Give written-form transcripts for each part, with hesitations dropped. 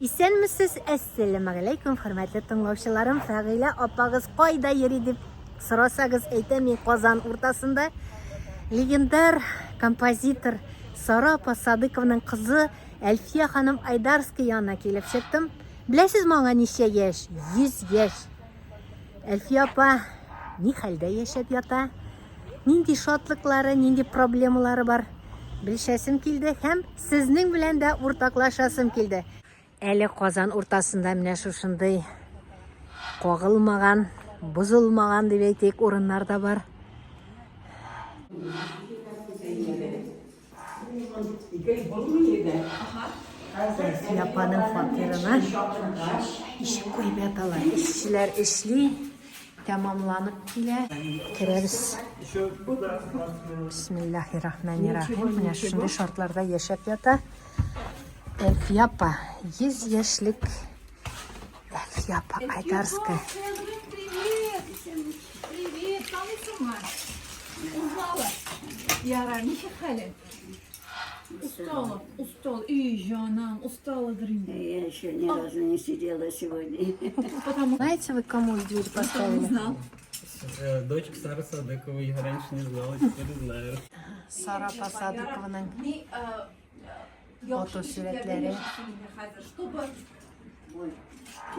Исәнмесез, әссәламегаләйкүм, хөрмәтле тыңлаучыларым. Фәгыйлә апагыз кайда йөри дип сорасагыз, әйтәм, мин Казан уртасында. Легендар композитор Сара апа Садыковның кызы Әлфия ханым Айдарская янына килеп чыктым. Беләсезме аңа ничә яшь? 100 яшь. Әлфия апа ни хәлдә яшәп ята? Нинди шатлыклары, нинди проблемалары бар? Белешәсем килде һәм сезнең белән дә уртаклашасым килде. Әле Казан уртасында менә шушындый кагылмаган, бозылмаган дип әйтик, урыннар да бар. Әлфия апаның фатирына ишек куеп яталар. Эшчеләр эшли, тәмамланып килә. Керәбез. Бисмиллахи-рахмани-рахим. Менә шундый шартларда яшәп ята. Әлфия апа, 100 яшьлек Әлфия апа Айдарская. Привет! Привет! Таныйсыңмы? Узнала. Ярар, ничек хәлең? Устала, устала. Эй, җаным, усталадыр инде. Я еще ни разу не сидела сегодня. Потому Знаете, вы кому дверь поставили? узнал. Дочка Сары Садыковой, я раньше не знала, теперь знаю. Сара апа Садыкованың Ни, фотосурәтләре. Хәзер, чтобы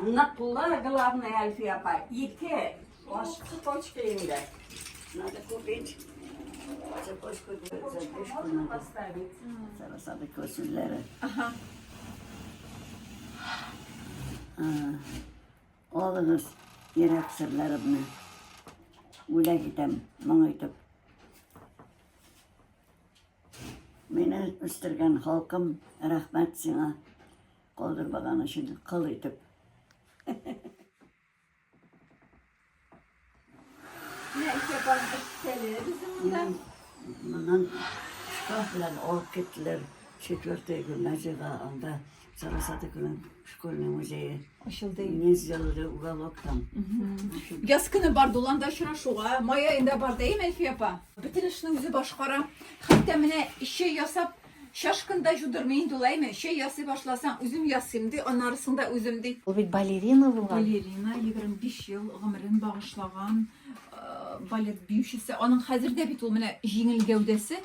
Ныклы, главное, Әлфия апа. Ике ашкы точка инде. Надо купить цепочку, задвижку надо. Поставить. Сара Садыкова сүзләре. Ага. Алыгыз йөрәк серләремне. Бүләк итәм, моң итеп. Мине үстергән халкым, рәхмәт сиңа. Калдырмаган өчен кол итеп. Менә Әлфия апаның өстәле безнең монда. Моннан шкаф белән алып киттеләр. Четвертая гимназиягә, анда Сара Садыкованың школьный музее. Ачылды. Мне сделали уголок там. Яз көне барды ул анда очрашуга. Май аенда барды, әйме, Әлфия апа? Бөтен эшне үзе башкара. Хәтта менә чәй ясап, чашканы да җудырмый инде ул, әйме? Чәй ясый башласаң, үзем ясыйм ди, аннарысын да үзем ди. Ул бит балерина булган. Балерина, 25 ел гомерен багышлаган балет биючесе. Аның хәзер дә бит ул менә җиңел гәүдәсе.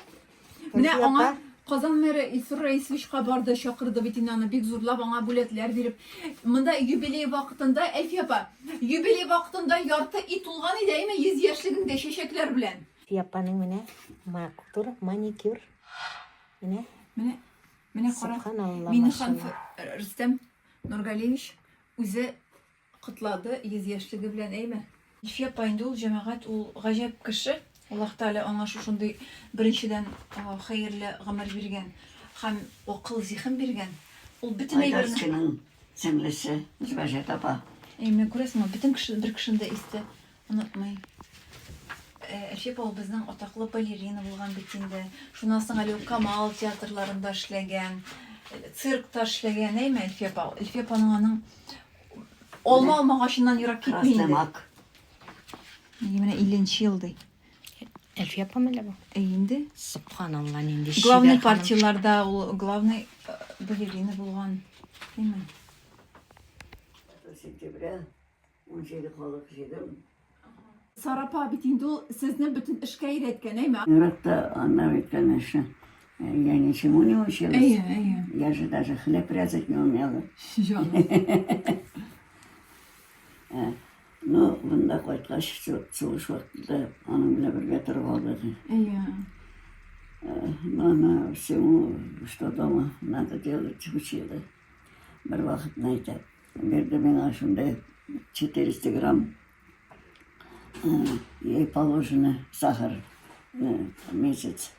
Менә Әлфия аңа апа. Казан мэры Илсур Раисовичка барды, чакырды бит инде аны, бик зурлап аңа бүләкләр биреп. Монда юбилей вакытында, Әлфия апа, юбилей вакытында ярты и тулган иде, әйме, 100 яшьлегеңдә чәчәкләр белән. Әлфия апаның менә матур маникюр. Менә. Менә, менә кара. Субханалла, Миннеханов машалла. Рөстәм Нургалиевич үзе Котлады 100 яшьлеге белән, әйме? Әлфия апа инде ул, җәмәгать, ул гаҗәп кеше. Аллаһ Тәгалә аңа шушындый, беренчедән, хәерле гомер биргән һәм акыл, зиһен биргән. Ул бөтен әйберне. Айдарскийның сеңлесе Зөбәрҗәт апа. Әйме, күрәсеңме, бөтен кеше, бер кешене дә истә онытмый. Әлфия апа ул безнең атаклы балерина булган бит инде. Шуннан соң әле ул Камал театрларында эшләгән, циркта эшләгән, әйме, Әлфия апа? Әлфия апаның аның Алма алмагачыннан ерак китми Красный инде. мак. Әйе, менә 50 нче ел ди. Әлфия апам әллә бу? Әй инде. Субханалла, нинди Главный чибәр ханым. партияларда ул главный э, балерина булган. Әйме? Сентября 17 халык җыйдым. Сара апа бит инде ул сезне бөтен эшкә өйрәткән, әйме? Еракта она ведь, конечно, я ничему не училась. Әйе, әйе. Я же даже хлеб резать не умела. Җаным. Ну, монда кайткач, сугыш вакытында аның белән бергә торып алдык. Әйе. Но она всему, что дома надо делать, учила. Бер вакытны әйтә. Бирде миңа шундай 400 грамм ей положено сахар месяц.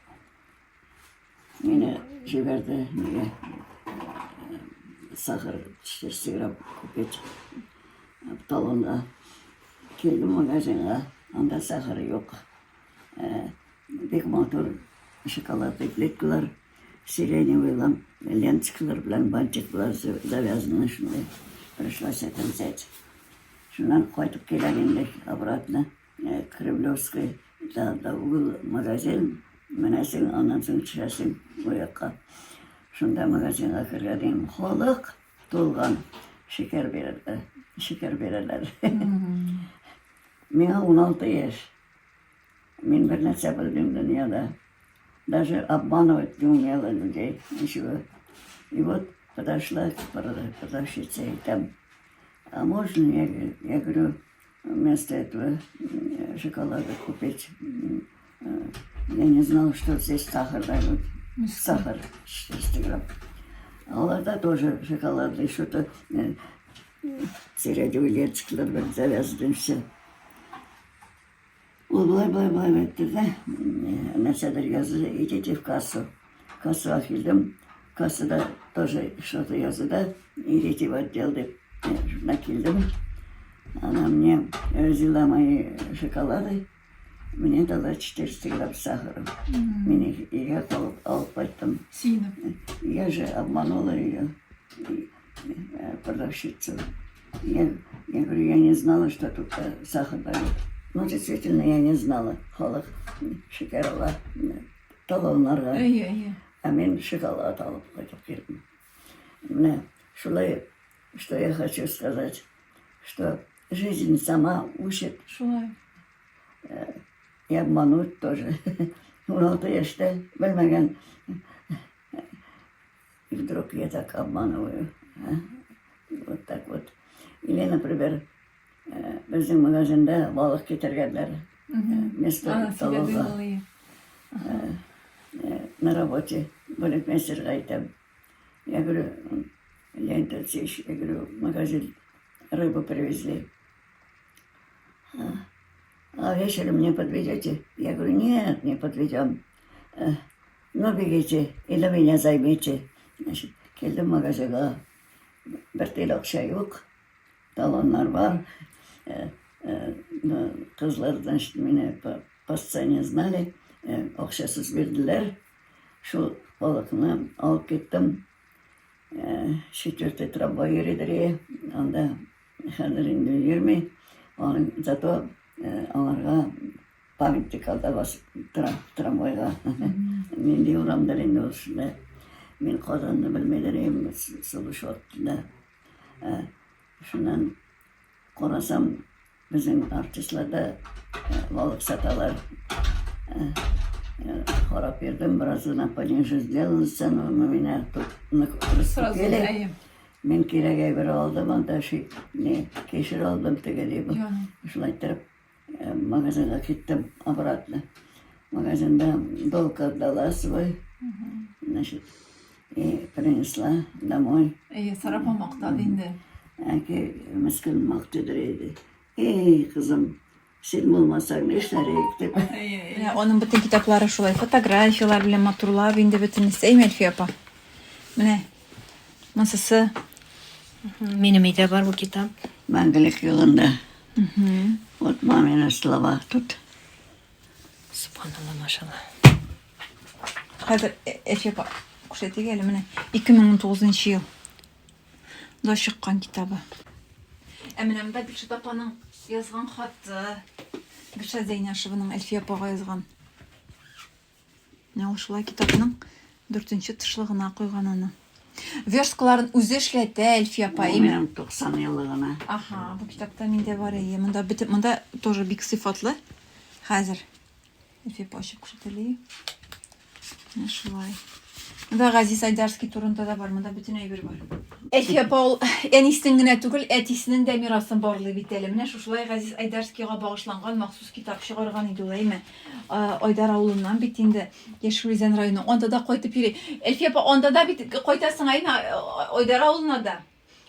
Мине җибәрде нигә сахар 400 грамм купить талонга. Килдем магазинга, анда сахар юк. Бик матур шоколадный плиткалар. Сиреневый ленточкалар белән бантиклар завязаны шундай. Пришлось это взять. Шуннан кайтып киләм инде обратно. Кремлевский да, да угол магазин. Менәсең, аннан соң төшәсең бу якка. Шунда магазинга кергән идем. Халык! Тулган шикәр бирергә, шикәр бирәләр. Миңа 16 яшь. Мин бер нәрсә белмим дөньяда. Даже обманывать не умела людей, ничего. И вот подошла к продавщице и там, а можно, я, я говорю, вместо этого шоколада купить? Я не знала, что здесь сахар дают. Сахар 400 грамм. А аларда тоже шоколадный, что-то середюлецклар бер завязаны все. Ул болай болай болай әйтте дә, нәрсәдер язды, идите в кассу. Кассага килдем, кассада тоже что-то язды да, идите в отдел дип. Шунда килдем. Она мне взяла мои шоколады, мне дала 400 грамм сахара. Мин өйгә алып, алып кайттым. Сөенеп. Я же обманула ее, продавщицу. Я, я говорю, я не знала, что тут сахар дают. Ну, действительно, я не знала. Халык шикәр ала, талоннарга. Әйе, әйе. Ә мин шоколад алып кайтып килдем. Менә шулай, что я хочу сказать, что жизнь сама учит Шулай. и обмануть тоже. 16 яшьтә белмәгән. И вдруг я так обманываю. А? Вот так вот. Или, например, безнең магазинда балык китергәннәр. Вместо Ана сөйләде талонга. ул, әйе. На работе балетмейстерга әйтәм. Я говорю, Леонид Алексеевич, я говорю, в магазин рыбу привезли. А вечером не подведете? Я говорю, нет, не подведем. Ну, бегите или меня займите. Значит, килдем магазинга. Бер тиен акча юк, талоннар бар. Ну, кызлар, значит, мине по сцене знали, акчасыз бирделәр. Шул балыкны алып киттем. Четвертый трамвай йөридер, анда хәзер инде йөрми. Аның зато аңарга памятник алда басып тора трамвайга. Нинди урамдыр инде ул шунда. Мин Казанны белмидер идем сугыш вакытында. Шуннан карасам, безнең артистлар да балык саталар. Карап йөрдем, бераз гына пониже сделал цену, но меня тут Сразу, раскупили. әйе. Мин кирәк әйбер алдым, анда ши, не, кишер алдым, теге дип. Җаным. Шулай иттереп, магазинга киттем обратно. Магазинда долг отдала свой, значит, и принесла домой. Әйе, Сара апа мактады инде. Әки мескен мактыдыр иде. Эй, кызым, син булмасаң нишләр идек дип. Менә аның бөтен китаплары шулай фотографияләр белән матурлап инде бөтенесе. Әйме, Әлфия апа? Менә монсысы. Минем өйдә бар бу китап. Мәңгелек юлында. Вот мамины слова тут. Субханалла, машалла. Хәзер Әлфия апа күрсәтик әле менә 2019 ел да чыккан китабы. Ә менә монда Гөлшат апаның язган хаты. Гөлшат Зәйнәшеваның Әлфия апага язган. Менә ул шулай китапның дүртенче тышлыгына куйган аны. Версткаларын үзе эшләтә Әлфия апа, әйме? Минем 90 еллыгына. Аһа, бу китапта миндә бар әйе. Монда бөтен монда тоже бик сыйфатлы. Хәзер Әлфия апа ачып күрсәтәле. Менә шулай. Монда Газиз Айдарский турында да бар, монда бөтен әйбер бар. Әлфия апа ул әнисенең генә түгел, әтисенең дә мирасын барлый бит әле. Менә шушылай Газиз Айдарскийга багышланган махсус китап чыгарган иде ул, әйме? Айдар авылыннан бит инде, Яшел Үзән районы. Анда да кайтып йөри. Әлфия апа, анда да бит кайтасың, әйме, Айдар авылына да.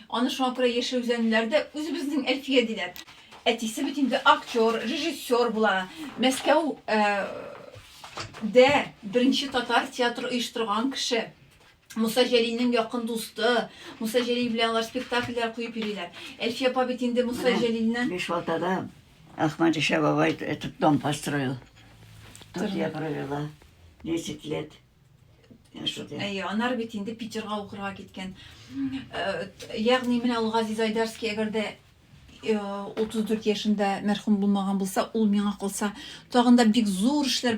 Аны шуңа күрә Яшел Үзәнлеләр дә үзебезнең Әлфия диләр. Әтисе бит инде актер, режиссер була. Мәскәү дә беренче татар театры оештырган кеше. Муса Җәлилнең якын дусты. Муса Җәлил белән алар спектакльләр куеп йөриләр. Әлфия апа бит инде Муса Җәлилнең Бишбалтада Ахмадиша бабай этот дом построил. Тут я провела 10 лет. Әйе, аннары бит инде Питерга укырга киткән. Ягъни менә ул Газиз Айдарский әгәр дә 34 яшендә мәрхүм булмаган булса, ул миңа калса, тагын да бик зур эшләр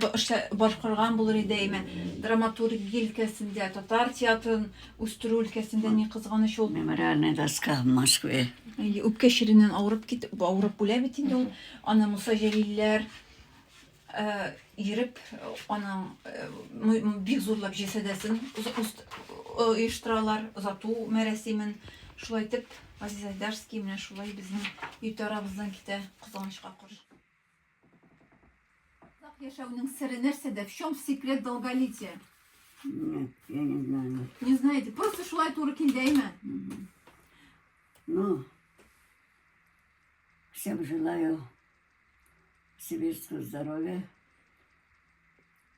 башкарган булыр иде, әйме. Драматургия өлкәсендә, татар театрын үстерү өлкәсендә ни кызганыч ул. Мемориальная доска в Москве. Үпкә чиреннән авырып китеп, авырып үлә бит инде ул. Аны Муса Җәлилләр йөреп, аның бик зурлап җәсәдәсен оештыралар, озату мәрәсимен. Шулай итеп, Газиз Айдарский менә шулай безнең иртә арабыздан китә, кызганычка каршы. Озак яшәүнең сере нәрсәдә? В чем секрет долголетия? Нет, я не знаю. Не знаете? Просто шулай туры килде, әйме? Ну, всем желаю сибирского здоровья,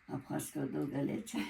абхазского долголетия.